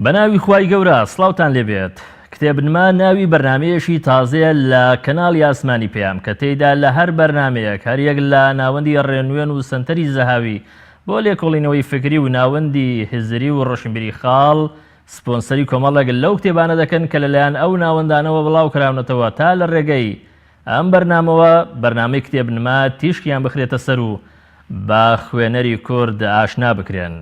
بەناوی خوای گەورە سڵاوتان لێبێت کتێبنما ناوی بەرنمەیەکی تازەیە لە کەناڵی ئاسمانی پەیام کە تێیدا لە هەر بەرنمەیەک هەریەک لە ناوەندی ڕێنوێن و سەنتەری زەهاوی بۆ لێکۆڵینەوەی فکری و ناوەندی هزری و ڕۆشنبیری خاڵ سپۆنسەری کۆمەڵێک لەو کتێبانە دەکەن کە لەلایەن ئەو ناوەندانەوە بڵاوکراونەتەوە تا لە ڕێگەی ئەم بەرنامەوە بەرنامەی کتێبنما تیشکیان بخرێتە سەر و بە خوێنەری کورد ئاشنا بکرێن.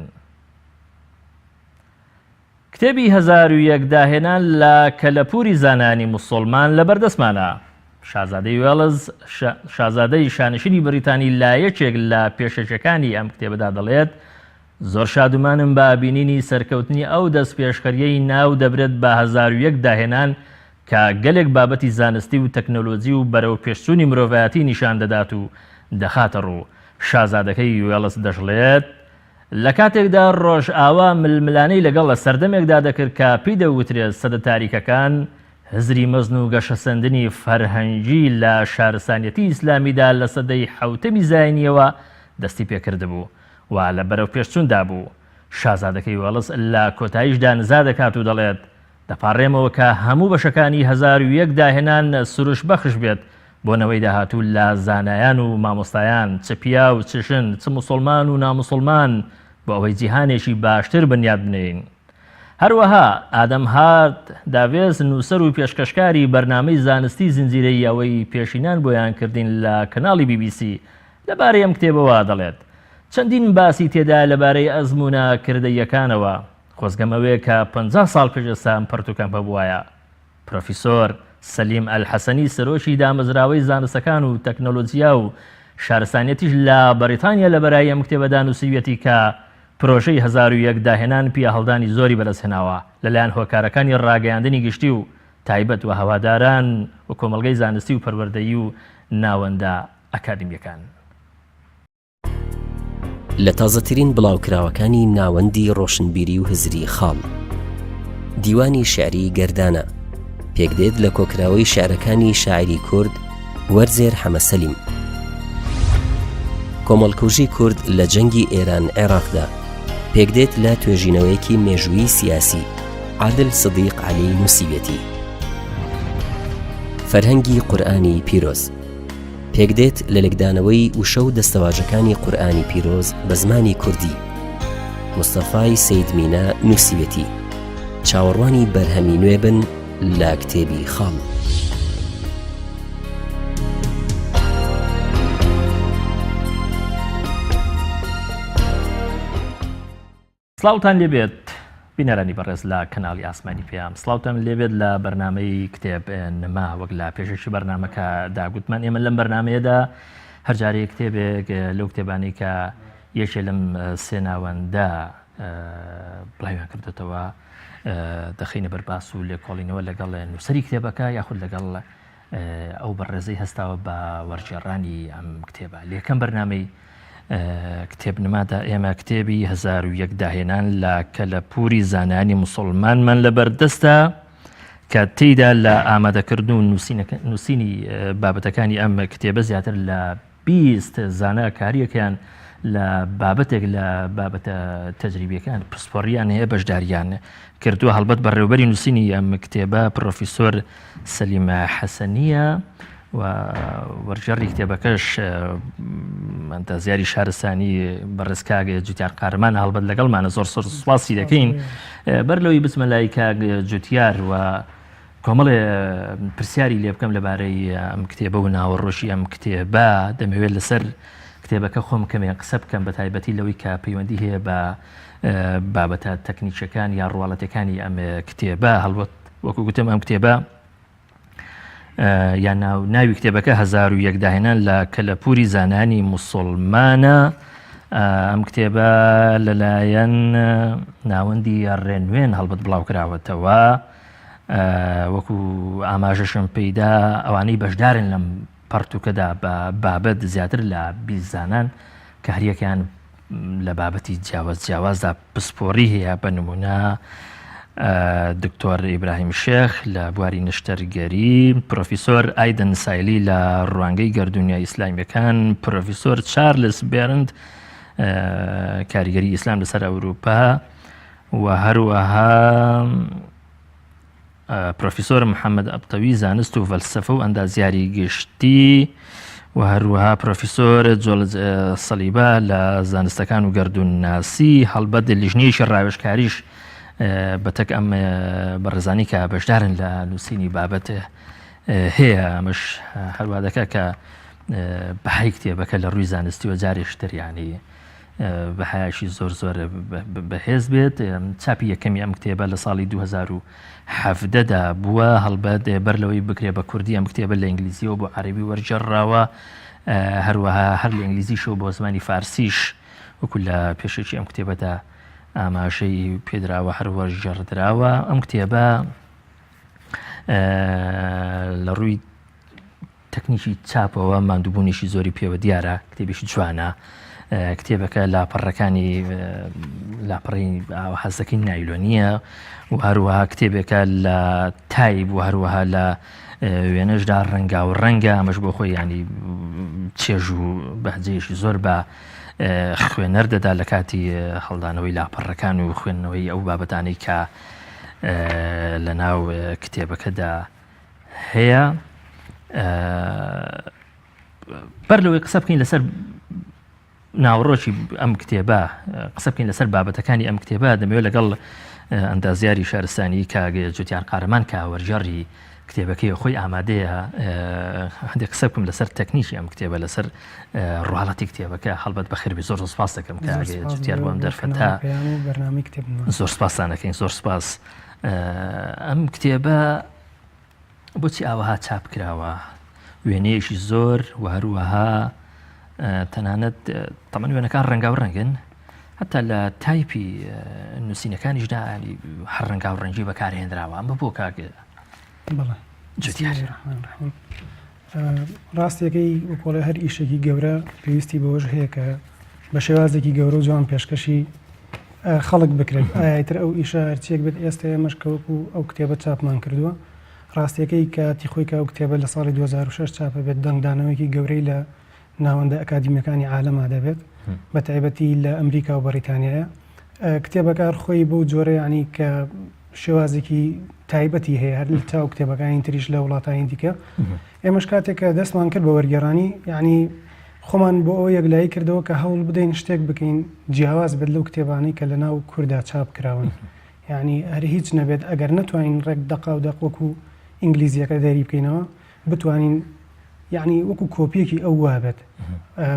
کتێبی 1001 داهێنان لە کەلەپوری زانایانی موسوڵمان لەبەردەستمانە. شازادەی وێڵز، شازادەی شانشینی بریتانی لە یەکێک لە پێشەکیەکانی ئەم کتێبەدا دەڵێت، زۆر شادومانم بە بینینی سەرکەوتنی ئەو دەستپێشخەرییەی ناو دەبرێت بە 1001 داهێنان کە گەلێک بابەتی زانستی و تەکنەلۆجی و بەرەوپێشچوونی مرۆڤایەتی نیشان دەدات و دەخاتە ڕوو. شازادەکەی وێڵز دەشڵێت، لە کاتێکدا ڕۆژئاوا ململانێی لەگەڵ سەردەمێکدا دەکرد کە پێی دەوترێت سەدە تاریکەکان، هزری مەزن و گەشەسەندنی فەرهەنگی لە شارستانیەتی ئیسلامیدا لە سەدەی حەوتەمی زاینییەوە دەستی پێکردبوو و لە بەرەوپێشچووندا بوو. شازادەکەی وێڵز لە کۆتاییشدا نزا دەکات و دەڵێت، دەپاڕێمەوە کە هەموو بەشەکانی 1001 داهێنان سروشبەخش بێت بۆ نەوەی داهاتوو لە زانایان و مامۆستایان، چ پیاو چ ژن، چ موسوڵمان و ناموسوڵمان، بۆ ئەوەی جیهانێکی باشتر بنیات بنێین. هەروەها ئادەم هارت داڤێس نووسەر و پێشکەشکاری بەرنامەی زانستی زنجیرەیی ئەوەی پێشینان بۆیان کردین لە کەناڵی بی بی سی لەبارەی ئەم کتێبەوە دەڵێت چەندین باسی تێدایە لەبارەی ئەزموونە کردەییەکانەوە، خۆزگەم ئەوەیە کە 50 ساڵ پێش ئێستا ئەم پەرتووکەم هەبووایە. پرۆفیسۆر سەلیم ئەلحەسەنی سەرۆکی دامەزراوەی زانستەکان و تەکنەلۆجیا و شارستانیەتیش لە بەریتانیا لە بەرایی ئەم کتێبەدا نووسیویەتی کە پرۆژەی 1001 داهێنان پیاهەڵدانی زۆری بەدەستهێناوە لەلایەن هۆکارەکانی ڕاگەیاندنی گشتی و تایبەت و هەواداران و کۆمەڵگەی زانستی و پەروەردەیی و ناوەندە ئەکادیمیەکان. لە تازەترین بڵاوکراوەکانی ناوەندی ڕۆشنبیری و هزری خاڵ دیوانی شعری گەردانە پێکدێت لە کۆکراوەی شعرەکانی شاعری کورد وەرزێر حەمەسەلیم کۆمەڵکوژی کورد لە جەنگی ئێران عێراقدا پێکدێت لە توێژینەوەیەکی مێژووی سیاسی عادل سدیق عەلی نووسیویەتی فەرهەنگی قورئانی پیرۆز پێکدێت لە لێکدانەوەی وشە و دەستەواژەکانی قورئانی پیرۆز بە زمانی کوردی. مستەفای سەید مینا نووسیوێتی. چاوەڕوانی بەرهەمی نوێ بن لە کتێبی خاڵ. سڵاوتان لێبێت بینەرانی بەڕێز لە کەناڵی ئاسمانی پەیام سڵاوتان لێبێت لە بەرنامەی کتێب نما وەک لە پێشەکی بەرنامەکە داگوتمان ئێمە لەم بەرنمەیەدا هەر جارێک کتێبێک لەو کتێبانی کە یەکێ لەم سێ ناوەندە بڵاویان کردێتەوە دەخینە بەرباس و لێکۆڵینەوە لەگەڵ نووسری کتێبەکە یاخود لەگەڵ ئەو بەڕێزەی هەستاوە بە وەرگێڕانی ئەم کتێبە. لە یەکەم بەرنامەی کتێبنمادا ئێمە کتێبی 1001 داهێنان لە کەلەپوری زانایانی موسڵمانمان لەبەردەستە کە تێیدا لە ئامادەکردن و نووسینی بابەتەکانی ئەم کتێبە زیاتر لە 20 زانا کاریەکەیان لە بابەتێک لە بابەتە تەجریبیەکان پسپۆڕیان هەیە بەشداریان کردووە هەڵبەت بەڕێوبەری نووسینی ئەم کتێبە پرۆفیسۆر سەلیمە حەسەنیە و وەرگێڕی کتێبەکەش ئەندازیاری شارستانی بەڕێز کاک جوتیار قارەمان هەڵبەت لەگەڵمانە زۆر سۆر سوپاسی دەکەین بەر لەوەی بچمە لای کاک جوتیار و کۆمەڵێ پرسیاری لێ بکەم لەبارەی ئەم کتێبە و ناوەڕۆژی ئەم کتێبە دەمەوێت لەسەر کتێبەکە خۆم کەمێ قسە بکەم بە تایبەتی لەوەی کە پەیوەندی هەیە بە بابەتە تەکنیکەکان یا ڕواڵەتەکانی ئەم کتێبە هەڵبەت وەکو گوتم ئەم کتێبە یان ناوی کتێبەکە 1001 داهێنان لە کەلەپوری زانانی موسڵمانە ئەم کتێبە لەلایەن ناوەندی ڕێنوێن هەڵبەت بڵاوکراوەتەوە وەکو ئاماژەشم پێیدا ئەوانەی بەشدارن لەم پەڕتووکەدا بە بابەت زیاتر لە 20 زانان کە هەریەکەیان لە بابەتی جیاواز جیاوازدا پسپۆڕی هەیە بە نمونە. دکتۆر ئیبراهیم شێخ لە بواری نەشتەرگەری، پرۆفیسۆر ئایدن سایلی لە ڕوانگەی گەردوونیە ئیسلامیەکان، پرۆفیسۆر چارلس بێرند کاریگەری ئیسلام لەسەر ئەوروپا و هەروەها پرۆفیسۆر محەممەد ئەبتەوی زانست و فەلسەفە و ئەندازیاری گشتی و هەروەها پرۆفیسۆر جۆلج سەلیبا لە زانستەکان و گەردوونناسی هەڵبەت لیژنەیەکی ڕاوێژکاریش بەتەک ئەم بەڕێزانی کە بەشدارن لە نووسینی بابەت هەیە ئەمەش هەروە دەکە کە بەهای کتێبەکە لە ڕووی زانستیوە جارێشتر ینی بەهایەکی زۆر زۆر بەهێز بێت چاپی یەکەمی ئەم کتێبە لە ساڵی 2017 دا بووە هەڵبەت بەر لەوەی بکرێ بە کوردی ئەم کتێبە لە ئینگلیزیەوە بۆ عەربی وەرگێڕراوە هەروەها هەر لە ئینگلیزیشەوە بۆ زمانی فارسیش وەکو لە پێشێکی ئەم کتێبەدا ئاماژەی پێدراوە هەر وەرگێڕدراوە ئەم کتێبە لە ڕووی تەکنیکی چاپەوە ماندووبوونێکی زۆری پێوە دیارە، کتێبێکی جوانە، کتێبەکە لاپەڕەکانی لاپەڕی حەزەکەی نایلۆنییە و هەروەها کتێبێکە لە تایب و هەروەها لە وێنەشدا ڕەنگا و ڕەنگە ئەمەش بۆ خۆی ینی چێژ و بەهجەیەکی زۆر بە خوێنەر دەدا لە کاتی هەڵدانەوەی لاپەڕەکان و خوێندنەوەی ئەو بابەتانەی کە لە ناو کتێبەکەدا هەیە بەر لەوەی قسە بکەین لەسەر ناوەڕۆکی ئەم کتێبە قسە بکەین لەسەر بابەتەکانی ئەم کتێبە دەمەوێت لەگەڵ ئەندازیاری شارستانی کاک جوتیار قارەمان کە وەرگێڕی کتێبەکەی خۆی ئامادەیە هەندێک قسە بکەم لەسەر تەکنیکی ئەم کتێبە لەسەر ڕواڵەتی کتێبەکە هەڵبەت بەخێربێی زۆر زۆر سپاس دەکەم کە جوتیار بۆ ئەم دەرفەتە زۆر سپاستان دەکەین زۆر سپاس ئەم کتێبە بۆچی ئاوەها چاپ کراوە؟ وێنەیەکی زۆر و هەروەها تەنانەت تەمەن وێنەکان ڕەنگاو ڕەنگن هەتا لە تایپی نووسینەکانیشدا هەر ڕەنگاو ڕەنگی بەکارهێنراوە ئەمە بۆ کاک جوتیار؟ ڕاستیەکەی وەکۆڵێ هەر ئیشێکی گەورە پێویستی بەوەش هەیە کە بە شێوازێکی گەورە و جوان پێشکەشی خەڵک بکرێت ئایتر ئەو ئیشە هەرچیەک بێت ئێستا ئێمەش کە وەکو ئەو کتێبە چاپمان کردووە ڕاستیەکەی کاتی خۆی کە ئەو کتێبە لە ساڵی 2006 چاپە بێت دەنگدانەوەیەکی گەورەی لە ناوەندە ئەکادیمیەکانی عالەما دەبێت بە تایبەتی لە ئەمریکا و بەریتانیایە کتێبەکە هەر خۆی بەو جۆرە یعنی کە شێوازێکی تایبەتی هەیە هەر لە چاو کتێبەکانی تریش لە وڵاتانی دیکە ئێمەش کاتێک کە دەستمان کرد بە وەرگێڕانی یعنی خۆمان بۆ ئەوە یەکلایی کردەوە کە هەوڵ بدەین شتێک بکەین جیاواز بێت لەو کتێبانەی کە لە ناو کوردا چاپ کراون یعنی هەر هیچ نەبێت ئەگەر نەتوانین ڕێک دەقا و دەق وەکو ئینگلیزیەکە دەری بکەینەوە بتوانین یعنی وەکو کۆپیەکی ئەو وابێت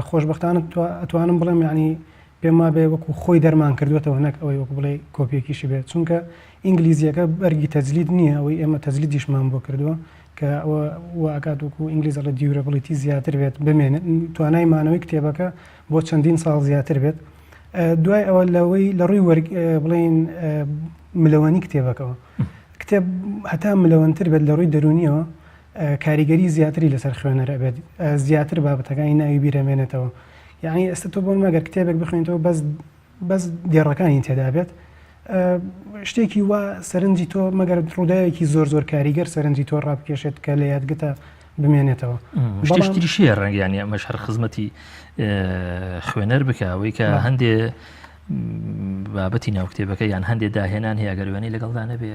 خۆشببختانە ئەتوانم بڵێم یعنی پێم وابێ وەکو خۆی دەرمان کردووەتەوە نەک ئەوەی وەکو بڵێی کۆپیەکیشی بێت چونکە ئینگلیزیەکە بەرگی تەجلید نییە ئەوەی ئێمە تەجلیدیشمان بۆ کردووە کە ئەوە وا ئەکات وەکو ئینگلیز ئەڵێ durability زیاتر بێت بمێنێت توانای مانەوەی کتێبەکە بۆ چەندین ساڵ زیاتر بێت دوای ئەوە لەوەی لە ڕووی وەرگ بڵێین ملەوەنی کتێبەکەوە کتێب هەتا ملەوەنتر بێت لە ڕووی دەروونیەوە کاریگەری زیاتری لەسەر خوێنەر ئەبێت زیاتر بابەتەکانی ناوی بیرەمێنێتەوە یعنی ئێستا تۆ بۆ مەگەر کتێبێک بخوێنیتەوە بەس بەس دێڕەکانی تێدا بێت شتێکی وا سەرنجی تۆ مەگەر ڕووداوێکی زۆر زۆر کاریگەر سەرنجی تۆ ڕابکێشێت کە لە یادگەتە بمێنێتەوە شتێکی شێ ڕەنگیانی ئەمەش هەر خزمەتی خوێنەر بکە ئەوەی کە هەندێ بابەتی ناو کتێبەکە یان هەندێ داهێنان هەیە گەر وێنەی لەگەڵدا نەبێ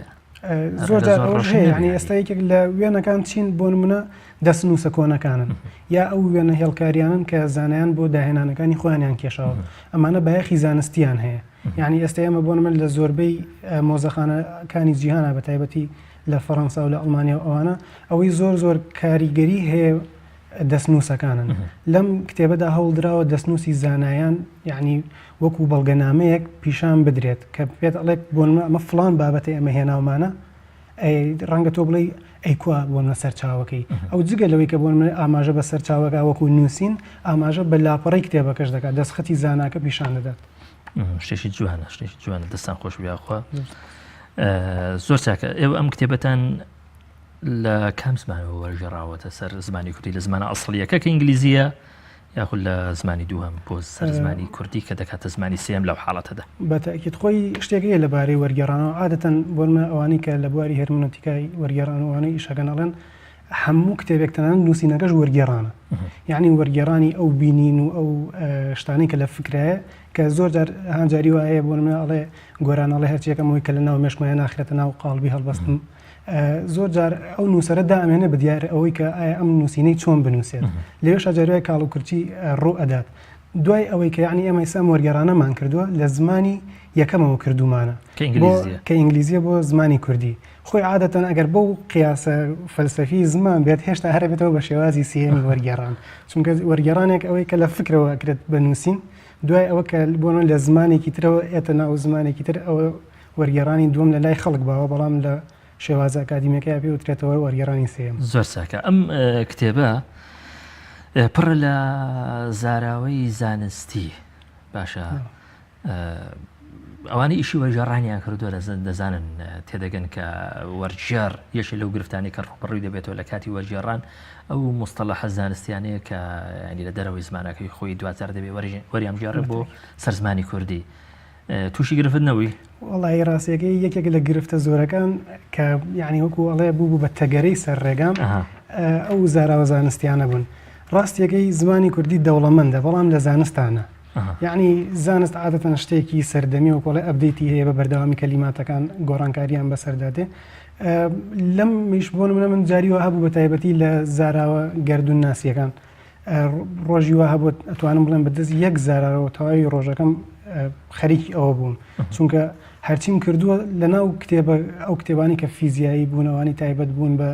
زۆر جار ئەوەش هەیە یعنی ئێستا یەکێک لە وێنەکان چین بۆ نمونە دەستنووسە کۆنەکانن یا ئەو وێنە هێڵکاریانن کە زانایان بۆ داهێنانەکانی خۆیانیان کێشاوە ئەمانە بایەخی زانستیان هەیە یعنی ئێستا ئێمە بۆ من لە زۆربەی مۆزەخانەکانی جیهانە بە تایبەتی لە فەڕەنسا و لە ئەڵمانیا و ئەوانە ئەوەی زۆر زۆر کاریگەری هەیە دەستنووسەکانن. لەم کتێبەدا هەوڵدراوە دەستنووسی زانایان یەعنی وەکو بەڵگەنامەیەک پیشان بدرێت کە پێت ئەڵێت بۆ نمونە ئەمە فڵان بابەتە ئێمە هێناومانە ئەی ڕەنگە تۆ بڵێی ئەی کوا بۆ نمونە سەرچاوەکەی ئەو جگە لەوەی کە بۆ نمونە ئاماژە بە سەرچاوەکە وەکو نووسین ئاماژە بە لاپەڕەی کتێبەکەش دەکات دەستخەتی زاناکە پیشان دەدات. شتێکی جوانە شتێکی جوانە دەستان خۆش بێ یاخوا زۆر چاکە ئێوە ئەم کتێبەتان لە کام زمانەوە وەرگێڕاوەتە سەر زمانی کوردی لە زمانە ئەسڵیەکە کە ئینگلیزیە یاخود لە زمانی دووهەم بۆ سەر زمانی کوردی کە دەکاتە زمانی سێیەم لەو حاڵەتەدا. بە تەئکید خۆی شتێک هەیە لە بارەی وەرگێڕانەوە عادەتەن بۆ نمونە ئەوانەی کە لە بواری هێرمنۆتیکای وەرگێڕان و ئەوانەی ئیش ئەکەن ئەڵێن هەموو کتێبێک تەنانەت نووسینەکەش وەرگێڕانە یعنی وەرگێڕانی ئەو بینین و ئەو شتانەی کە لە فکرایە کە زۆر جار هەنجاری وا هەیە بۆ نمونە ئەڵێ گۆران ئەڵێ هەرچیەکەم ئەوەی کە لە ناو مێشکمایە ناخرێتە ناو قاڵبی هەڵبەستم زۆر جار ئەو نووسەرە دامێنێ بە دیار ئەوەی کە ئایا ئەم نووسینەی چۆن بنووسێت لەوێشا جاروای کاڵ و کرچی ڕوو ئەدات دوای ئەوەی کە یعنی ئێمە ئێستا ئەم وەرگێڕانەمان کردووە لە زمانی یەکەمەوە کردوومانە کە ئینگلیزیە بۆ زمانی کوردی خۆی عادەتەن ئەگەر بەو قیاسە فەلسەفی زمان بێت هێشتا هەر بێتەوە بە شێوازی سێیەمی وەرگێڕان چونکە وەرگێڕانێک ئەوەی کە لە فکرەوە ئەکرێت بە نووسین دوای ئەوە کە بۆنە لە زمانێکی ترەوە ئێتە ناو زمانێکی تر ئەوە وەرگێڕانی دووەم لە لای خەڵک باوە، بەڵام لە شێوازە ئەکادیمیەکەیا پێی وترێتەوە وەرگێڕانی سێیەم. زۆر چاکە. ئەم کتێبە پڕە لە زاراوەی زانستی. باشە ئەوانەی ئیشی وەرگێڕانیان کردووە دەزانن تێدەگەن کە وەرگێڕ یەکێ لەو گرفتانەی کە ڕووبەڕووی دەبێتەوە لە کاتی وەرگێڕان ئەو مستەڵەحە زانستیانەیە کە ینی لە دەرەوەی زمانەکەی خۆی دوجار دەبێ وەریان بگێڕێ بۆ سەر زمانی کوردی. تووشی گرفت نەبووی؟ وەڵایی ڕاستیەکەی یەکێک لە گرفتە زۆرەکان کە یعنی وەکو ئەڵێ بوو بوو بە تەگەرەی سەر ڕێگام ئەو زاراوە زانستیانە بوون ڕاستیەکەی زمانی کوردی دەوڵەمەندە بەڵام لە زانستانە یعنی زانست عادەتەن شتێکی سەردەمی و کۆڵێ update ی هەیە بە بەردەوامی کەلیماتەکان گۆڕانکاریان بەسەردا دێ لەم میش بۆ منە من جاری وا هەبوو بە تایبەتی لە زاراوە گەردوون ناسیەکان ڕۆژی وا هەبوو ئەتوانم بڵێم بە دەست یەک زاراوە تەواوی ڕۆژەکەم خەریکی ئەوە بووم چونکە هەرچیم کردووە لە ناو کتێبە ئەو کتێبانی کە فیزیایی بوونەوانی تایبەت بوون بە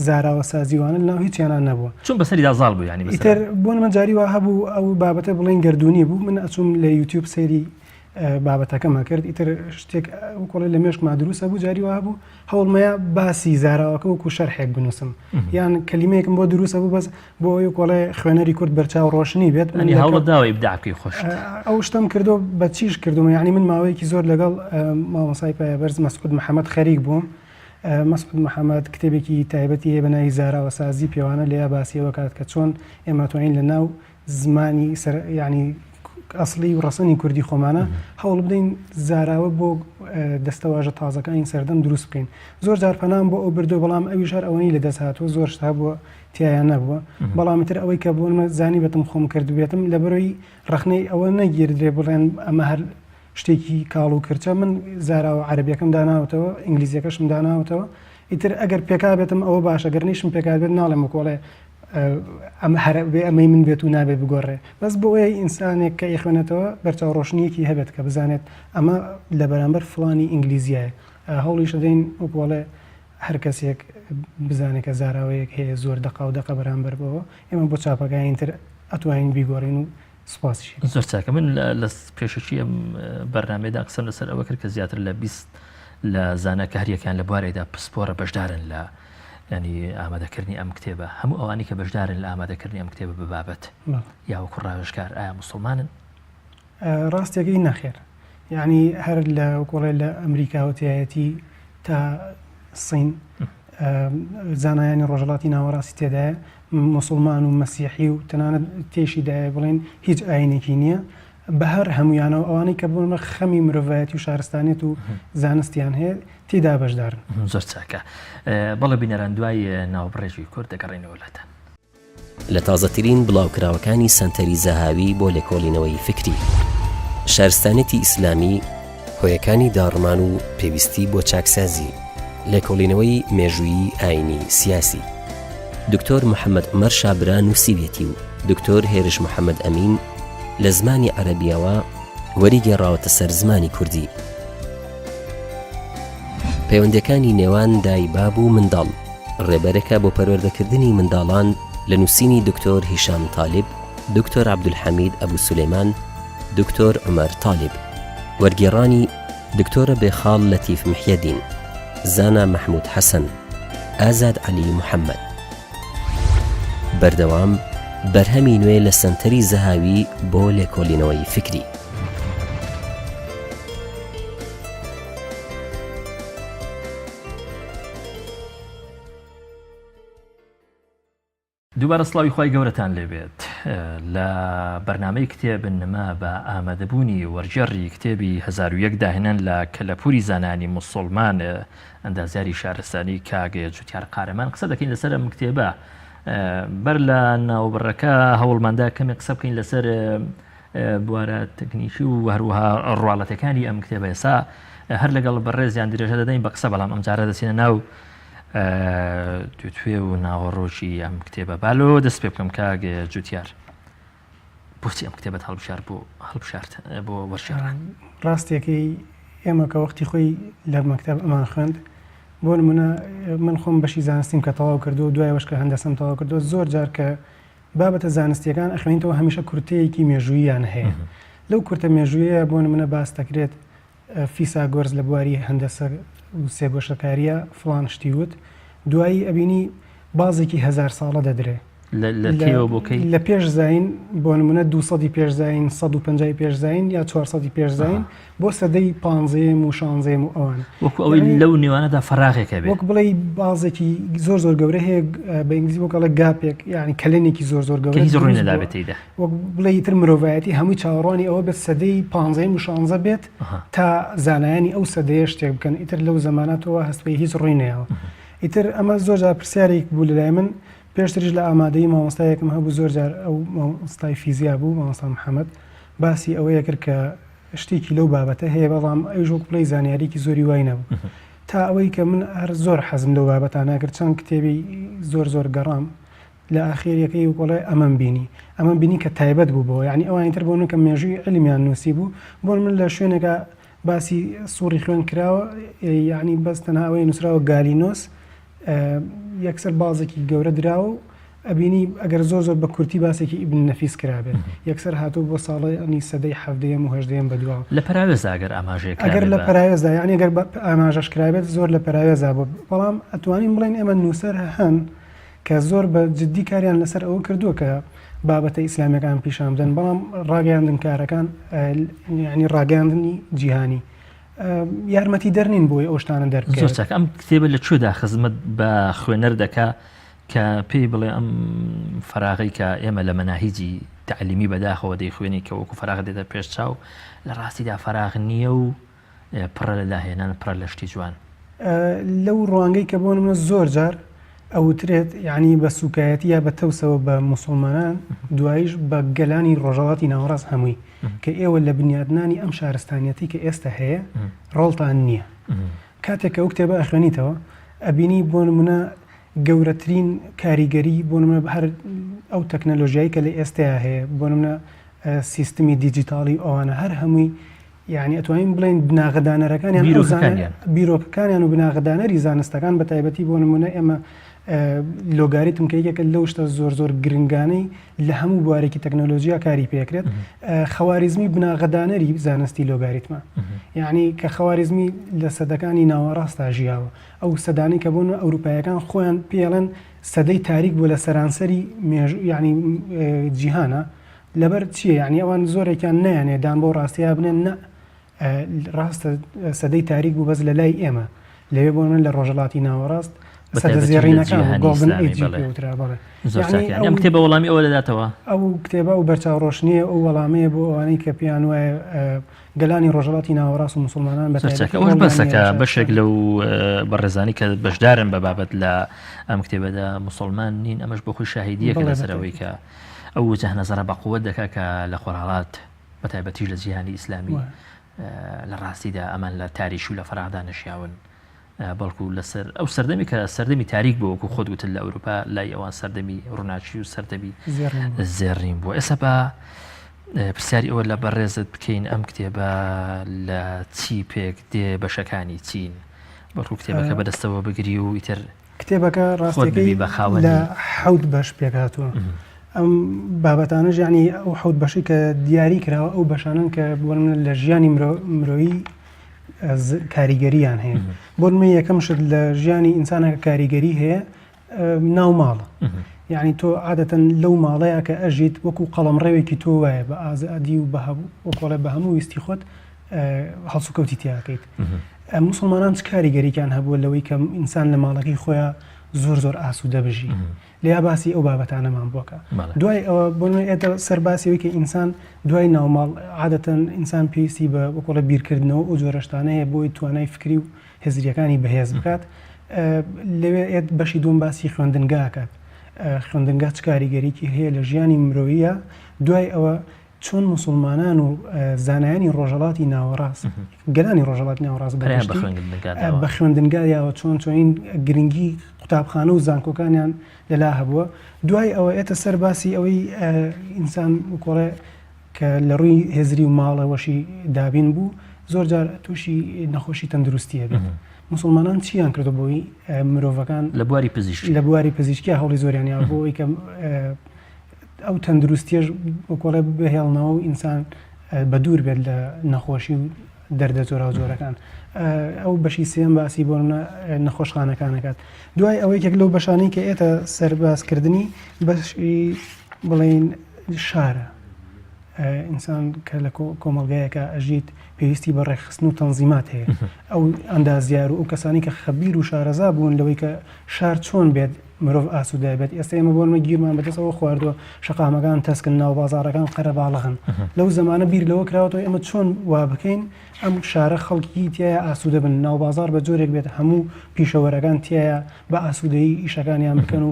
زاراوە سازیوانە لەناو هیچیانان نەبووە چون بەسەریدا زاڵ بوو ینی ئیتر بۆ من جاری وا هەبوو ئەو بابەتە بڵێن گردردونی بوو من ئەچوم لە یوتیوب سەیری بابەتەکەم ئەکرد ئیتر شتێک وەکۆڵێ لە مێشکما دروست ئەبوو جاری وا هەبوو هەوڵمەیە باسی زاراوەکە وەکو شەرحێک بنووسم یان کەلیمەیەکم بۆ دروست ئەبوو بەس بۆ ئەوەی وەکۆڵێ خوێنەری کورد بەرچاو ڕۆشنی بێت من ئەنی هەوڵت داوە ئیبداع بکەی خۆشت ئەو شتەم کردو بە چیش کردومە یعنی من ماوەیەکی زۆر لەگەڵ مامۆسای پایەبەرز مەسعود محەمەد خەریک بووم مەسعود محەمەد کتێبێکی تایبەتی هەیە بە ناوی زاراوەسازی پێوانە لێیا باسی ئەوە کات کە چۆن ئێمە توانین لە ناو زمانی سەر یعنی ئەسڵی و ڕەسەنی کوردی خۆمانە هەوڵ بدەین زاراوە بۆ دەستەواژە تازەکانی سەردەم دروست بکەین زۆر جار پەنام بۆ ئەو بردو بەڵام ئەویش هەر ئەوەی لە دەست هاتووە زۆر شت هەبووە تیایا نەبووە بەڵام تر ئەوەی کە بۆ زانی بێتم خۆم کردبێتم لە بەرەی ڕخنەی ئەوە نەگیردرێ بڵێن ئەمە هەر شتێکی کاڵ و کرچە من زاراوە عەرەبیەکەم داناوەتەوە ئینگلیزیەکەشم داناوەتەوە ئیتر ئەگەر پێکابێتم ئەوە باشە گەر نیشم پێکابێت ناڵێم وەکۆڵێ ئەمە هەر بێ ئەمەی من بێت و نابێت بگۆڕێ بەس بۆ ئەوەی ئینسانێک کە ئەیخوێنێتەوە بەرچاو ڕۆشنیەکی هەبێت کە بزانێت ئەمە لە بەرامبەر فڵانی ئینگلیزیایە هەوڵیش دەدەین وەکۆڵێ هەر کەسێک بزانێت کە زاراوەیەک هەیە زۆر دەقا و دەقە بەرامبەر بەوە ئێمە بۆ چاپەکانی تر ئەتوانین بیگۆڕین و سوپاسیشی دەکەم. زۆر چاکە من لە پێشەکی ئەم بەرنامەیەدا قسەم لەسەر ئەوە کرد کە زیاتر لە 20 لە زانا کە هەریەکان لە بوارێکدا پسپۆرە بەشدارن لە ینی ئامادەکردنی ئەم کتێبە هەموو ئەوانی کە بەشدارن لە ئامادەکردنی ئەم کتێبە بە بابەت یا وەکو ڕاوێژکار ئایا موسڵمانن؟ ڕاستیەکەی نەخێر یعنی هەر لە وەکۆڵێ لە ئەمریکاوە تایەتی تا سین زانایانی ڕۆژهەڵاتی ناوەڕاستی تێدایە موسڵمان و مەسیحی و تەنانەت تێشیدایە بڵێن هیچ ئاینێکی نییە بە هەر هەمویانەوە ئەوانەی کە بۆنمە خەمی مرۆڤایەتی و شارستانیت و زانستیان هەیە تێدا بەشدارن. زۆر چاکە بەڵێ بینەران دوای ناوبڕێکی کورت دەگەڕێینەوە لاتان. لە تازەترین بڵاوکراوەکانی سەنتەری زەهاوی بۆ لێکۆڵینەوەی فیکری. شارستانیەتی ئیسلامی، هۆیەکانی داڕمان و پێویستی بۆ چاکسازی، لێکۆڵینەوەی مێژوویی ئاینی سیاسی. دکتۆر محەمەد عومەر شابرا نووسیویەتی و دکتۆر هێرش محەمەد ئەمین لە زمانی عەرەبییەوە وەریگێڕاوەتە سەر زمانی کوردی. پەیوەندیەکانی نێوان دایباب و منداڵ، ڕێبەرێکە بۆ پەروەردەکردنی منداڵان لە نووسینی دکتۆر هیشام تالیب، دکتۆر عەبدولحەمید ئەبو سولەیمان، دکتۆر عومەر تالیب. وەرگێڕانی، دکتۆرە بێخاڵ لەتیف محیەدین، زانا مەحمود حەسەن، ئازاد عەلی محەمەد. بەردەوام بەرهەمی نوێ لە سەنتەری زەهاوی بۆ لێکۆڵینەوەی فیکری. دووبارە سڵاوی خوای گەورەتان لێبێت. لە بەرنامەی کتێب نما بە ئامادەبوونی وەرگێڕی کتێبی 1001 داهێنان لە کەلەپوری زانایانی موسوڵمان ئەندازیاری شارستانی کاک جوتیار قارەمان قسە دەکەین لەسەر ئەم کتێبە بەر لە ناوبڕەکە هەوڵماندا کەمێک قسە بکەین لەسەر بوارە تەکنیکی و هەروەها ڕواڵەتەکانی ئەم کتێبە ئێستا هەر لەگەڵ بەڕێزیان درێژە دەدەین بە قسە بەڵام ئەمجارە دەچینە ناو دوتوێ و ناوەڕۆکی ئەم کتێبە با لەوە دەست پێ بکەم کاک جوتیار بۆچی ئەم کتێبەت هەڵبژار بۆ هەڵبژارد بۆ وەرگێڕان؟ ڕاستیەکەی ئێمە کە وەختی خۆی لە مەکتەب ئەمان خوێند بۆ نمونە من خۆم بەشی زانستیم کە تەواو کردو دوای وەش کە هەندەسەم تەواو کردو زۆر جار کە بابەتە زانستیەکان ئەخوێنیتەوە هەمیشە کورتەیەکی مێژووییان هەیە لەو کورتە مێژوویە بۆ نمونە باس دەکرێت فیساگۆرس لە بواری هەندەسە و سێگۆشەکارییە فڵان شتی وت، دوایی ئەبینی بازێکی هەزار ساڵە دەدرێ. لە کەیەوە بۆ کەی؟ لە پێش زایین، بۆ نموونە دووسەدی پێش زایین، 150 پێش زایین یا چوارسەدی پێش زایین بۆ سەدەی پانزەیەم و شانزەیەم و ئەوانە. وەکوو ئەوەی لەو نێوانەدا فەراغێک هەبێ. وەک بڵێی بازێکی زۆر زۆر گەورە هەیە، بە ئینگلیزی وەک ئەڵێ gap ێک، یانی کەلێنێکی زۆر زۆر گەورە کە هیچ ڕووی نەدابێت تێیدا. وەک بڵێی ئیتر مرۆڤایەتی هەمووی چاوەڕوانی ئەوە بێت سەدەی پانزەیەم و شانزە بێت تا زانایانی ئەو سەدەیە شتێک بکەن ئیتر لەو زەماناتەوە هەست بە هیچ ڕووی نەیەوە ئیتر ئەمە زۆر جار پرسیارێک بوو لەلای من پێشتریش لە ئامادەی مامۆستایەکم هەبوو زۆر جار ئەو مامۆستای فیزیا بوو مامۆستا محەممەد باسی ئەوەیە کرد کە شتێکی لەو بابەتە هەیە بەڵام ئەویش وەک بڵێی زانیاریکی زۆری وای نەبوو تا ئەوەی کە من هەر زۆر حەزم لەو بابەتانە کرد چەند کتێبی زۆر زۆر گەڕام لە ئاخیریەکەی وەڵێ ئەمەم بینی ئەمەم بینی کە تایبەت بوو بۆ یعنی ئەوانی تر بۆ من کە مێژووی عیلمیان نووسی بوو بۆ من لە شوێنێکا باسی سوڕی خوێن کراوە یعنی بەس تەنها ئەوەی نووسراوە گالینۆس یەکسەر بازێکی گەورە دراوە و ئەبینی ئەگەر زۆر زۆر بە کورتی باسێکی ئیبن نەفیس کرابێت یەکسەر هاتوو بۆ ساڵانی سەدەی حەڤدەیەم و هەژدەیەم بەدواوە. لە پەراوێزدا ئەگەر ئاماژەیەک کرابێت ئەگەر لە پەراوێزدا یعنی ئەگەر ئاماژەش کرابێت زۆر لە پەراوێزا بوو بەڵام ئەتوانین بڵێین ئێمە نووسەر هەن کە زۆر بە جدی کاریان لەسەر ئەوە کردووە کە بابەتە ئیسلامیەکان پیشان بدەن بەڵام ڕاگەیاندنکارەکان یعنی ڕاگەیاندنی جیهانی یارمەتی دەرنین بۆی ئەو شتانە دەربکەوێت. زۆر چاک ئەم کتێبە لە کوێدا خزمەت بە خوێنەر دەکا کە پێی بڵێ ئەم فەراغەی کە ئێمە لە مەناهیجی تەعلیمی بەداخەوە دەیخوێنین کە وەکو فەراغ دێتە پێش چاو لە ڕاستیدا فەراغ نییە و پڕە لە داهێنان پڕە لە شتی جوان. لەو ڕوانگەی کە بۆ نمونە زۆر جار ئەوترێت یانی بە سوکایەتی یا بە تەوسەوە بە موسوڵمانان دواییش بە گەلانی ڕۆژهەڵاتی ناوەڕاست هەمووی کە ئێوە لە بنیادنانی ئەم شارستانیەتی کە ئێستا هەیە ڕۆڵتان نییە کاتێک کە ئەو کتێبە ئەخوێنیتەوە ئەبینی بۆ نمونە گەورەترین کاریگەری بۆ نمونە هەر ئەو تەکنەلۆژیایی کە لە ئێستایا هەیە بۆ نمونە سیستمی دیجیتاڵی ئەوانە هەر هەمووی یانی ئەتوانین بڵێین بناغەدانەرەکانیان ئەو زانە بیرۆکەکانیان و بناغەدانەری زانستەکان بە تایبەتی بۆ نمونە ئێمە لۆگاریتم کە یەکێکە لەو شتە زۆر زۆر گرنگانەی لە هەموو بوارێکی تەکنەلۆژیا کاری پێکرێت خەواریزمی بناغەدانەری زانستی لۆگاریتمە یعنی کە خەواریزمی لە سەدەکانی ناوەڕاستا ژیاوە ئەو سەدانی کە بۆن ئەوروپایەکان خۆیان پێڵێن سەدەی تاریک بوو لە سەرانسەری مێژوو یعنی جیهانە لەبەر چیە یانی ئەوان زۆرێکیان نایانەوێت دان بەو ڕاستیە بنێن نا ڕاستە سەدەی تاریک بوو بەس لە لای ئێمە لەوێ بۆ من لە ڕۆژهەڵاتی ناوەڕاست سەدە زێڕینەکان golden age پێوترا بەڵێ ئەم کتێبە وەڵامی ئەوە دەداتەوە ئەو کتێبە ئەو بەرچاو ڕۆشنیە ئەو وەڵامەیە بۆ ئەوانەی کە پێیان وایە گەلانی ڕۆژهەڵاتی ناوەڕاست و موسڵمانان بە تایبەتی ئەوەش بەسە کە بەشێک لەو بەڕێزانی کە بەشدارن بە بابەت لە ئەم کتێبەدا موسڵمان نین ئەمەش بۆ خۆی شاهیدیەکە لەسەرەوەی کە ئەو وجه نەزەرە بە قوت دەکا کە لە خۆرهەڵات بە تایبەتیش لە جیهانی ئیسلامی لە ڕاستیدا ئەمان لە تاریکی و لە فەراغدا نەژیاون بەڵکو لەسەر ئەو سەردەمی کە سەردەمی تاریک بۆ وەکو خۆت گوتت لە ئەوروپا لای ئەوان سەردەمی ڕووناکی و سەردەمی زێڕین بووە ئێستا بە پرسیاری ئەوە لە بەڕێزت بکەین ئەم کتێبە لە چی پێک دێ بەشەکانی چین بەڵکو کتێبەکە بەدەستەوە بگری و ئیتر کتێبەکە ڕاستەکەی لە حەوت بەش پێکهاتووە ئەم بابەتانەش یعنی ئەو حەوت بەشی کە دیاری کراوە ئەو بەشانن کە بۆ لە ژیانی مرۆیی کاریگەریان هەیە بۆ من یەکەم شت لە ژیانی ئینسانەکە کاریگەری هەیە ناو ماڵە یعنی تۆ عادەتەن لەو ماڵەیە کە ئەژیت وەکو قەڵم ڕێوێکی تۆ وایە بە ئازادی و بە هەبوو وەکۆڵێ بە هەموو ویستی خۆت هەڵسوکەوتی تیاکەیت. موسڵمانان چ کاریگەریکیان هەبووە لەوەی کە ئینسان لە ماڵەکەی خۆیا زۆر زۆر ئاسوودە بژی لێیا باسی ئەو بابەتانەمان بۆکە دوای ئەوە بۆ ئێتە سەر باسی ئەوەی کە ئینسان دوای ناوماڵ عادەتەن ئینسان پێویستی بە وەکۆڵە بیرکردنەوە ئەو جۆرە شتانە هەیە بۆی توانای فکری و هزریەکانی بەهێز بکات لەوێ ئێت بەشی دوم باسی خوێندنگاکات خوێندنگا چ کاریگەریکی هەیە لە ژیانی مرۆیە دوای ئەوە چۆن موسڵمانان و زانایانی ڕۆژهەڵاتی ناوەڕاست، گەلانی ڕۆژهەڵاتی ناوەڕاست بە گشتی بە خوێندنگا یاوە چۆن چۆنین گرنگی قوتابخانە و زانکۆکانیان لەلا هەبووە دوای ئەوە ئێتە سەر باسی ئەوەی ئینسان وکۆڵێ کە لە ڕووی هێزری و ماڵەوەشی دابین بوو زۆر جار تووشی نەخۆشی تەندروستیە بێت مسلمانان چیان کردو بۆی مرۆڤەکان لە بواری پزیشکی لە بواری پزیشکی هەوڵی زۆریان یا بۆ ئەوەی کە ئەو تەندروستیەش وەکۆڵێ بهێڵنەوە و ئینسان بە دوور بێت لە نەخۆشی و دەردە جۆراوجۆرەکان ئەو بەشی سێم باسی بۆ نەخۆشخانەکانەکات دوای ئەوەی یەکێک لەو بەشانەی کە ئێتە سەربازکردنی بەشی بڵین شارە ئینسان کە لە کۆمەڵگایەکە ئەژیت پێویستی بە ڕێکخستن و تەنزیمات هەیە ئەو ئەندازیار و ئەو کەسانی کە خەبیر و شارەزا بوون لەوەی کە شار چۆن بێت مرۆڤ ئاسوودە بێت ئێستا ئێمە بۆ نمونە گیرمان بەدەست ئەوە خواردووە شەقامەکان تەسکن ناوبازاڕەکان قەرەباڵغن لەو زەمانە بیر لەوە کراوەتەوە ئێمە چۆن وا بکەین ئەم شارە خەڵکی تیایە ئاسوودە بن ناوبازاڕ بە جۆرێک بێت هەموو پیشەوەرەکان تیایە بە ئاسوودەیی ئیشەکانیان بکەن و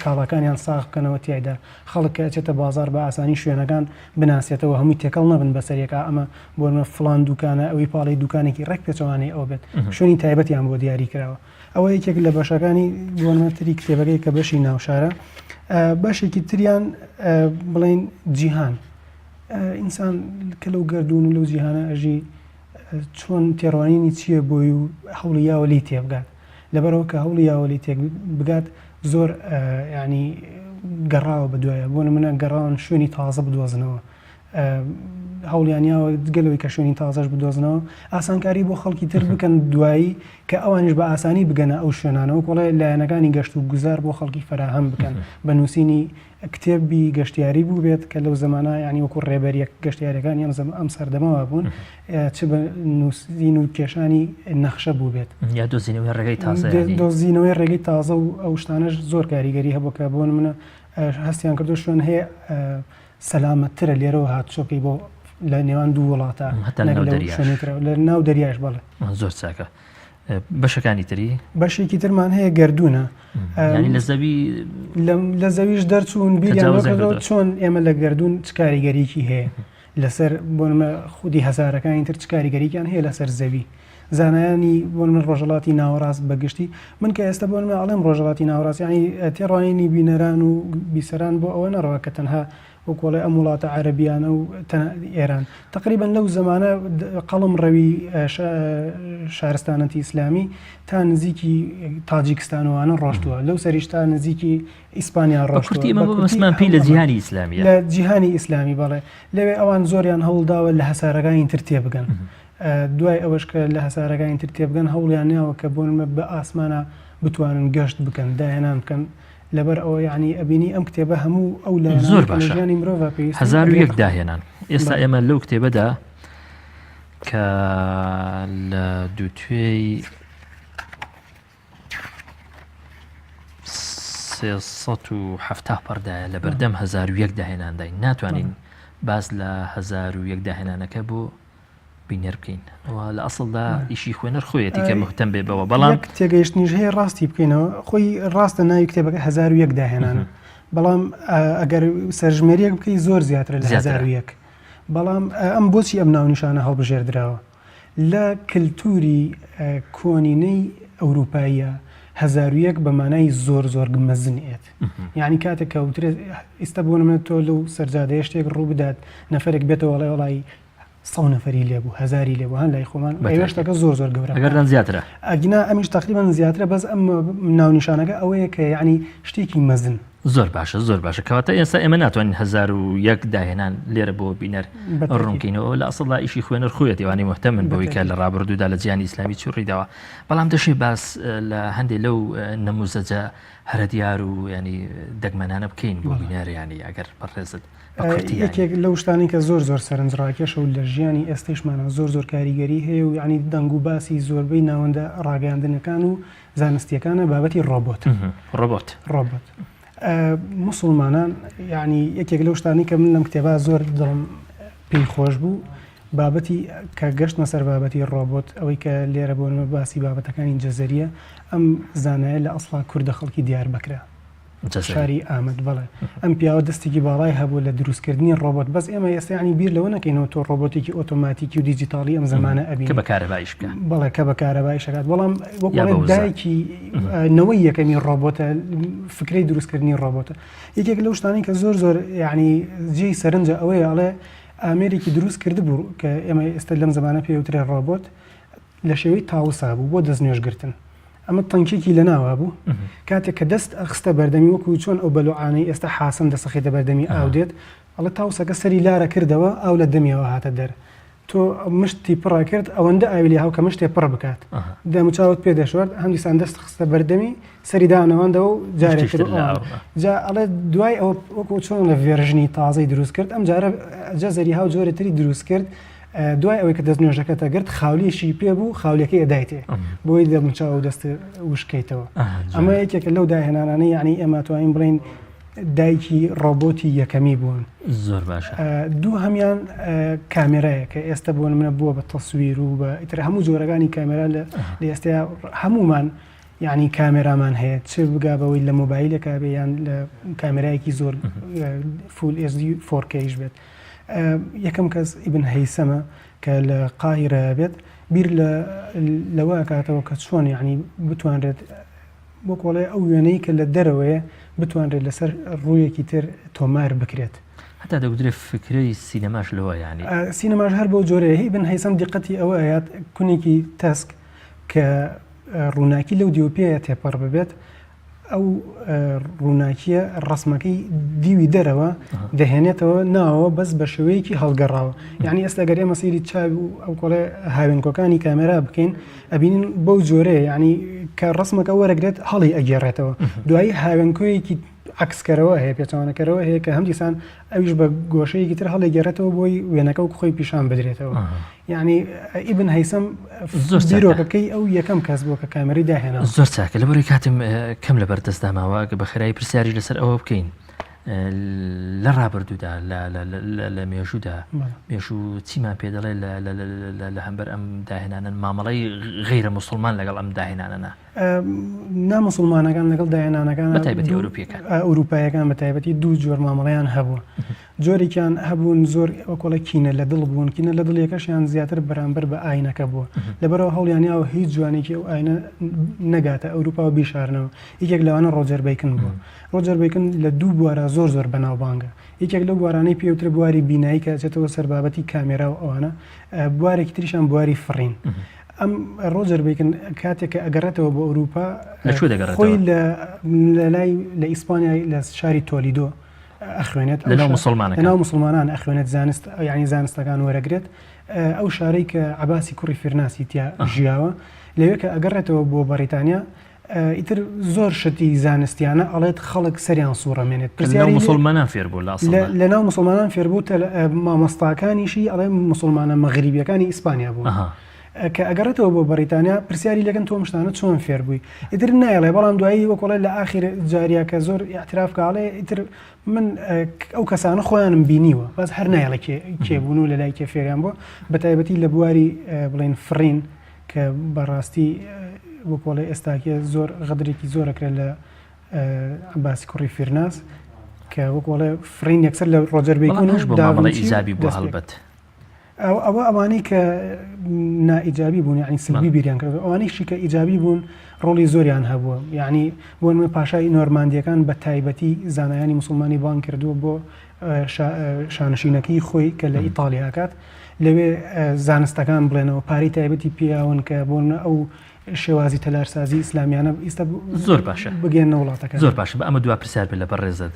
کاڵاکانیان ساغ بکەنەوە تیایدا خەڵک کە ئەچێتە بازاڕ بە ئاسانی شوێنەکان بناسێتەوە هەمووی تێکەڵ نەبن بەسەر یەکا ئەمە بۆ نمونە فڵان دوکانە ئەوی پاڵی دوکانێکی ڕێک پێچەوانەی ئەو بێت شوێنی تایبەتیان بۆ دیاری کراوە ئەوە یەکێک لە بەشەکانی بۆنمە تری کتێبەکەی کە بەشی ناوشارە بەشێکی تریان بڵین جیهان ئینسان کە لەو گردون و لەو جیهانە ئەژی چۆن تێڕوانینی چییە بۆی و هەوڵی یاوە لی تێبگات لەبەرەوە کە هەوڵی یاوە لی تێک بگات زۆر ینی گەڕاوە بەدوایە بۆ منە گەڕاون شوێنی تازە بدۆزنەوە هەوڵیان یاوە جگە لەوەی کە شوێنی تازەش بدۆزنەوە ئاسانکاری بۆ خەڵکی تر بکەن دوایی کە ئەوانیش بە ئاسانی بگەنە ئەو شوێنانە وەک وڵێ لایەنەکانی گەشت و گوزار بۆ خەڵکی فەراهەم بکەن بە نووسینی کتێبی گەشتیاری بوو بێت کە لەو زمانە ینی وەکو ڕێبەریەک گەشتیارەکانی ئەم زەم ئەم سەردەمەوە بوون چ بە نووسین و کێشانی نەخشە بوو بێت یا دۆزینەوەی ڕێگەی تازە دۆزینەوەی ڕێگەی تازە و ئەو شتانەش زۆر کاریگەری هەبوو کە بۆ منە هەستیان کردو شوێن هەیە سەلامەتترە لێرەوە هاتوچۆ بکەی بۆ لە نێوان دوو وڵاتە هەتا لە نەک ناو لەو دەریاش. شوێنەی ترەوە لە ناو دەریاش بەڵێ. زۆر چاکە بەشەکانی تری؟ بەشێکی ترمان هەیە گەردوونە. یانی لە زەوی لە زەویش دەرچوون بیریان تەجاوزیان لەوە کردەوە کردووە. چۆن ئێمە لە گەردوون چ کاریگەریی هەیە لەسەر بۆ نمونە خودی هەسارەکانی تر چ کاریگەرییان هەیە لەسەر زەوی زانایانی بۆ نمونە ڕۆژهەڵاتی ناوەڕاست بە گشتی من کە ئێستا بۆ نمونە ئەڵێم ڕۆژهەڵاتی ناوەڕاست یانی تێڕوانینی بینەران و بیسەران بۆ ئەوە نەڕوا کە تەنها وەکۆڵێ ئەم وڵاتە عەرەبیانە و ئێران تقریبا لەو زمانە قەڵم ڕەوی شارستانەتی ئیسلامی تا نزیکی تاجیکستانوانە ڕۆشتووە لەو سەریش تا نزیکی ئیسپانیا ڕۆشتووە بەکورتی پێی لە جیهانی ئیسلامی لە جیهانی ئیسلامی بەڵێ لەوێ ئەوان زۆریان هەوڵداوە لە هەسارەکانی تر تێبگەن دوای ئەوەش کە لە هەسارەکانی تر تێبگەن هەوڵیان یاوە کە بۆ نمونە بە ئاسمانا بتوانن گەشت بکەن داهێنان بکەن لەبەر ئەوە یعنی ئەبینی ئەم کتێبە هەموو ئەو لایەنانەی زۆر کە لە باشە ژیانی مرۆڤا پێویستن 1001 ئەگرێتە خۆی. داهێنان ئێستا بەڵێ. ئێمە لەو کتێبەدا کە لە دووتوێی 370 پەڕدایە لە بەردەم 1001 داهێنانداین ناتوانین باس لە 1001 داهێنانەکە بۆ بینەر بکەین ئەوە لە ئەسڵدا ئیشی خوێنەر خۆیەتی کە مهتەم بێ بەوە بەڵام یەک تێگەیشتنیش هەیە ڕاستی بکەینەوە خۆی ڕاستە ناوی کتێبەکە 1001 داهێنانە بەڵام ئەگەر سەرژمێریەک بکەی زۆر زیاترە لە زیاترە. 1001 بەڵام ئەم بۆچی ئەم ناونیشانە هەڵبژێردراوە لە کلتوری کۆنینەی ئەوروپاییە 1001 بە مانای زۆر زۆر مەزن ئێت یعنی کاتێک کە وترێت ئیستا بۆ نمونە تۆ لەو سەرجادەیە شتێک ڕوو بدات نەفرێک بێتەوە وەڵای وەڵای سەو نەفەری لێ بوو هەزاری لێ بوو هەن لای خۆمان بە ئەوێ تاکید. شتەکە زۆر زۆر گەورە بکات. ئەگەردان زیاترە. ئەگینا ئەمیش تەقریبەن زیاترە بەس ئەم ناونیشانەکە ئەوەیە کە یعنی شتێکی مەزن. زۆر باشە زۆر باشە کەواتە ئێستا ئێمە ناتوانین 1001 داهێنان لێرە بۆ بینەر ڕوونکەینەوە لە ئەسڵدا ئیشی خوێنەر خۆیەتی ئەوانەی مهتەمن بەوەی کە لە ڕابردوودا لە جیهانی ئیسلامی چی ڕوویداوە بەڵام دەشێ باس لە هەندێک لەو نەموزەجە هەرە دیار و ینی دەگمەنانە بکەین بۆ بینەر ینی ئەگەر بەڕێزت یەکێک لەو شتانەی کە زۆر زۆر سەرنجڕاکێشە و لە ژیانی ئێستەیشمانە زۆر زۆر کاریگەری هەیە و یعنی دەنگ و باسی زۆربەی ناوەندە ڕاگەیاندنەکان و زانستیەکانە بابەتی ڕۆبۆت ڕۆبۆت ڕۆبۆت موسڵمانان یعنی یەکێک لەو شتانی کە من لەم کتێبا زۆر دڵم پێی خۆش بوو بابەتی کە گەشتمە سەر بابەتی ڕۆبۆت ئەوەی کە لێرە بۆ نمە باسی بابەتەکانی جەزەریە ئەم زانایە لە ئەسڵا کوردە خەڵکی دیار بەکرا شاری ئامەد بەڵێ ئەم پیاوە دەستێکی باڵای هەبوو لە دروستکردنی ڕۆبۆت بەس ئێمە ئێستا یانی بیر لەوە نەکەینەوە تۆ ڕۆبۆتێکی ئۆتۆماتیکی و دیجیتاڵی ئەم زەمانە ئەبینی کە بە کارەبایش بکات بەڵێ کە بە کارەبایش ئەکات بەڵام وەکو ئەڵێ دایکی نەوەی یەکەمی ڕۆبۆتە فکرەی دروستکردنی ڕۆبۆتە یەکێک لەو شتانەی کە زۆر زۆر یعنی جێی سەرنجە ئەوەیە ئەڵێ ئامێرێکی دروست کردبوو کە ئێمە ئێستا لەم زمانە پێوترێ ڕۆبۆت لە شێوەی تاوسا بوو بۆ دەستنوێژ گرتن. ئەمە تەنکێکی لە ناوا بوو. کاتێک کە دەست ئەخستە بەردەمی وەکوو چۆن ئەو بەلوعانەی ئێستا حاسن دەسەخێتە بەردەمی ئاو دێت، ئەڵێ تاوسەکە سەری لارە کردەوە ئاو لە دەمیەوە هاتە دەر. تۆ مشتی پڕ ئەکرد ئەوەندە ئاوی لێ هاو کە مشتێ پڕ بکات. دەموچاوت پێ دەشۆرد هەمدیسان دەست خستە بەردەمی سەری دانەواندەوە و جارێک تر جا ئەڵێ دوای ئەوە وەکوو چۆن لە version ی تازەی دروست کرد ئەم جارە جەزەری هاو جۆرە تری دروست کرد دوای ئەوەی کە دەست نوێژەکەت ئەگرت خاولیشی پێ بوو خاولیەکەی ئەدایتێ بۆی دەموچاو و دەست وشکەیتەوە ئەمە یەکێکە لەو داهێنانانەی یعنی ئێمە توانین بڵین دایکی ڕۆبۆتی یەکەمی بوون زۆر باشە دوو هەمیان کامێرایە کە ئێستا بۆ منە بووە بە تەسویر و بە ئیتر هەموو جۆرەکانی کامێرا لە ئێستا هەمومان یعنی کامێرامان هەیە چ بگا بەوەی لە مۆبایلێکا بێ یان لە کامێرایەکی زۆر full HD 4K یش بێت یەکەم کەس ئیبن هەیسەمە کە لە قاهیرە بێت بیر لە لەوە ئەکاتەوە کە چۆن یعنی بتوانرێت بۆ کۆڵێ ئەو وێنەی کە لە دەرەوەیە بتوانرێت لەسەر ڕوویەکی تر تۆمار بکرێت. هەتا دەگوترێ فکرەی سینەماش لەوە یانی. سینەماش هەر بەو جۆرەیە. ئیبن هەیسەم دیقەتی ئەوە ئەیات کونێکی تەسک کە ڕووناکی لەو دیو پێیە تێپەڕ ببێت ئەو ڕووناکیە ڕسمەکەی دیوی دەرەوە دەهێنێتەوە ناوە بەس بە شێوەیەکی هەڵگەڕاوە یعنی ئێستا گەر ئێمە سەیری چاو و ئەو کۆڵێ هاوێنکۆکانی کامێرا بکەین ئەبینین بەو جۆرەیە یعنی کە ڕسمەکە وەرەگرێت هەڵی ئەگێڕێتەوە دوایی هاوێنکۆیەکی عکسکەرەوە هەیە پێچوانەکەرەوە هەیە کە هەمدیسان ئەویش بە گۆشەیەکی تر هەڵێگەڕێتەوە بۆی وێنەکە و خۆی پیشان بدرێتەوە یعنی ئیبن هەیسەم زۆر بیرۆکەکەی ئەو یەکەم کەس بووە کە کامێرەی داهێنا. زۆر چاکە لەبەرەی کاتم کەم لەبەر دەستدا ماوە بە خێرایی پرسیاریش لەسەر ئەوە بکەین لە ڕابردوودا لە مێژوودا مێژوو چیمان پێ دەڵێ لە هەمبەر ئەم داهێنانن مامەڵەی غیرە مسلمان لەگەڵ ئەم داهێنانەنا نا موسڵمانەکان لەگەڵ داهێنانەکان بە تایبەتی ئەوروپیەکان ئەوروپایەکان بە تایبەتی دوو جۆر مامەڵەیان هەبووە جۆرێکیان هەبوون زۆر وەکۆڵە کینە لە دڵ بوون کینە لە دڵیەکەشیان زیاتر بەرامبەر بە ئاینەکە بووە لەبەرەوە هەوڵیان یاوە هیچ جوانێکی ئەو ئاینە نەگاتە ئەوروپا و بیشارنەوە یەکێک لەوانە ڕۆجەر بەیکن بووە ڕۆجەر بەیکن لە دوو بوارە زۆر زۆر بەناوبانگە یەکێک لەو بوارانەی پێوترە بواری بینایی کە ئەچێتەوە سەر بابەتی کامێرا و ئەوانە بوارێکی تریشان بواری فڕین ئەم ڕۆجەر بەیکن کاتێک کە ئەگەڕێتەوە بۆ ئەوروپا لە کوێ دەگەڕێتەوە؟ خۆی لە لای لە ئیسپانیا لە شاری تۆلیدۆ ئەخوێنێت لەناو موسڵمانەکان لەناو موسڵمانان ئەخوێنێت زانست یعنی زانستەکان وەرەگرێت ئەو شارەی کە عەباسی کوڕی فیرناسی تیا ژیاوە لەوێ کە ئەگەڕێتەوە بۆ بەڕیتانیا ئیتر زۆر شتی زانستیانە ئەڵێت خەڵک سەریان سوڕەمێنێت پرسیاری موسڵمانان فێر بوو لە ناو موسڵمانان فێر بوو مامۆستاکانیشی ئەڵێ موسڵمانە مەغریبیەکانی ئیسپانیا بوون کە ئەگەڕێتەوە بۆ بەڕیتانیا پرسیاری لەگەن تۆ شتانە چۆن فێر بووی ئیتر نایڵێ بەڵام دوایی وەکۆڵێ لە ئاخر جاریا کە زۆر اعتراف کاڵێ ئیتر من ئەو کەسانە خۆیانم بینیوە بەس هەر نایڵێ کێ بوون و لە لای کێ فێریان بوو بە تایبەتی لە بواری بڵێن فڕین کە بەڕاستی وەکۆڵێ ئێستاکێ زۆر غەدرێکی زۆر ئەکرێت لە عەباسی کوڕی فیرناس کە وەکۆڵێ فڕین یەکسەر لە ڕۆجەر بەیکۆن و داڤنچی ئیجابی بوو هەڵبەت ئەوە ئەوانەی کە نائیجابی بوون یعنی سلبی بیریان کرد ئەوانەیشی کە ئیجابی بوون ڕۆڵی زۆریان هەبووە یعنی بۆ نمونە پاشای نۆرماندیەکان بە تایبەتی زانایانی موسڵمانی بانگ کردووە بۆ شانشینەکەی خۆی کە لە ئیتاڵیا ئەکات لەوێ زانستەکان بڵێنەوە پارەی تایبەتی پیاون کە بۆ ئەو. شێوازی تەلارسازی ئیسلامیانە ئیستا زۆر باشە بگەێنە وڵاتەکە زۆر باشە بە ئەمە دوا پرسیار بێت لە بەڕێزت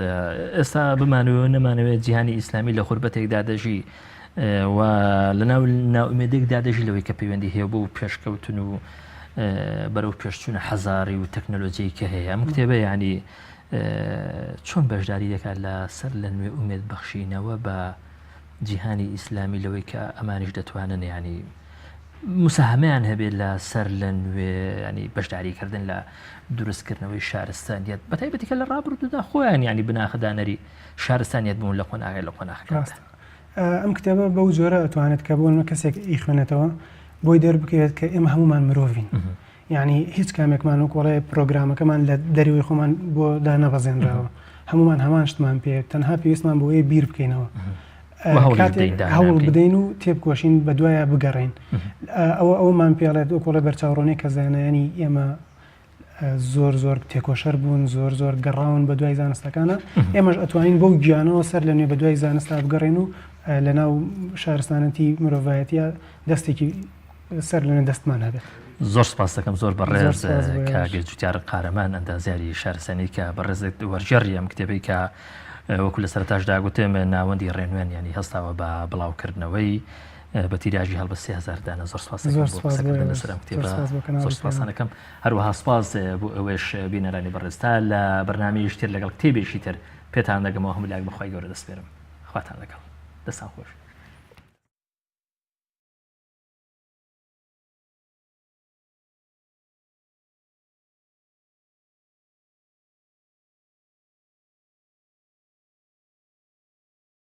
ئێستا بمانەوێ نەمانەوێت جیهانی ئیسلامی لە غوربەتێکدا دەژی و لەناو ناومێدێکدا دەژی لەوەی کە پەیوەندی هەیە بۆ پێشکەوتن و بەرەو پێشچوونە حەزاری و تەکنەلۆژیی کە هەیە ئەم کتێبە ینی چۆن بەشداری دەکات لە سەر لە نوێ ئومێد بەخشینەوە بە جیهانی ئیسلامی لەوەی کە ئەمانیش دەتوانن ینی مساهەمەیان هەبێت لە سەر لە نوێ ینی بەشداریکردن لە دروستکردنەوەی شارستانیت بە تایبەتی کە لە ڕابردوودا خۆیان ینی بناخدانەری شارستانیت بوون لە قۆناغی لە قۆناخەکاندا. ئەم کتێبە بەو جۆرە ئەتوانێت کە بۆ نمونە کەسێک ئیخوێنێتەوە بۆی دەربکەوێت کە ئێمە هەمومان مرۆڤین یعنی هیچ کامێکمان وەک وڵێ پرۆگرامەکەمان لە دەرەوەی خۆمان بۆ دانەبەزێنراوە هەمومان هەمان شتمان پێ تەنها پێویستمان بۆیە بیر بکەینەوە هەوڵ بدەین و تێبکۆشین بە دوایە بگەڕین ئەوە ئەومان پێڵێت وەکۆڵێ بەرچاوڕۆنی کە زانایانی ئێمە زۆر زۆر تێکۆشەر بوون زۆر زۆر گەڕاون بە دوای زانستەکانە ئێمەش ئەتوانین بەو گیانەوە سەر لە نوێ بە دوای زانستا بگەڕێن و لە ناو شارستانەتی مرۆڤایەتە دەستێکی سەر لە نوێ دەستمان هەبێت. زۆر سپاس دەکەم زۆر بەڕێز کاک جوتیار قارەمان ئەندازیاری شارستانی کە بەڕێزت وەرگێڕی ئەم کتێبەی کە وەکو لە سەرتاشدا گوتم ناوەندی ڕێنوێن ینی هەستاوە بە بڵاوکردنەوەی بە تیراژی هەڵبەت 3000 دانە زۆر سپاس زۆر سپاس بۆ قسەکردن لەسەر ئەم کتێبە زۆر سپاستان دەکەم هەروەها سپاس بۆ ئەوەش بینەرانی بەڕێز تا لە بەرنامەیەکی تر لەگەڵ کتێبێکی تر پێتان دەگەمەوە هەموو لایەک بەخوای گەورە دەسپێرم خواتان لەگەڵ دەستان خۆش.